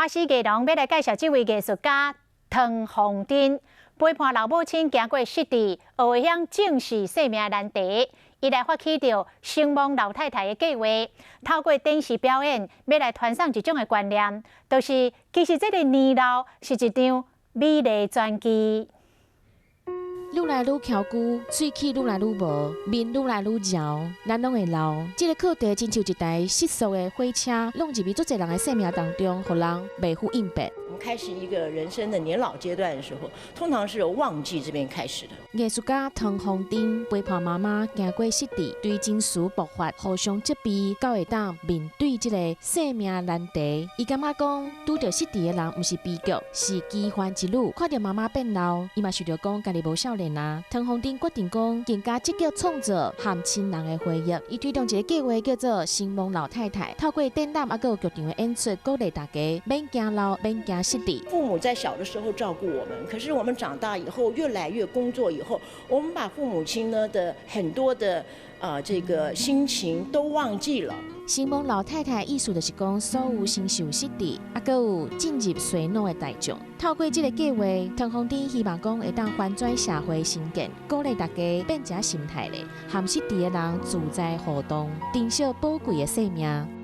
阿西藝廊欲來介紹這位藝術家唐鳳珍，陪伴老母親行過失智，學會曉正視生命難題。伊來發起著承望老太太的計劃，透過電視表演，欲來傳送一種的觀念，就是其實這个年老是一場美麗傳奇。愈來愈蹺龜，喙齒愈來愈無，面愈來愈蟯，咱攏會老。這个課題親像一台失速的火車，攏入去足濟人的生命當中，予人袂赴應變。我們開始一個人生的年老階段的時候，通常是由忘記這邊開始的。藝術家唐鳳珍陪伴媽媽行過失智，對情緒爆發，互相責備，到會當面對這个生命難題。伊感覺講，拄著失智的人毋是悲劇，是奇幻之旅。看著媽媽變老，伊嘛想著講家己無少年啊。唐鳳珍決定講，更加積極創造和親人的回憶。伊推動一个計劃叫做“承望老太太”，透過展覽猶閣有劇場的演出，鼓勵大家免驚老，免驚失智。父母在小的時候照顧我們，可是我們長大以後，越來越工作以後，我們把父母親呢的很多的這個心情都忘記了。承望老太太意思就是講，所有承受失智，猶閣有進入衰老的大眾，透過這个計劃，唐鳳珍希望講會當翻轉社會成見，鼓勵大家變一下心態咧，和失智的人自在互動，珍惜寶貴的生命。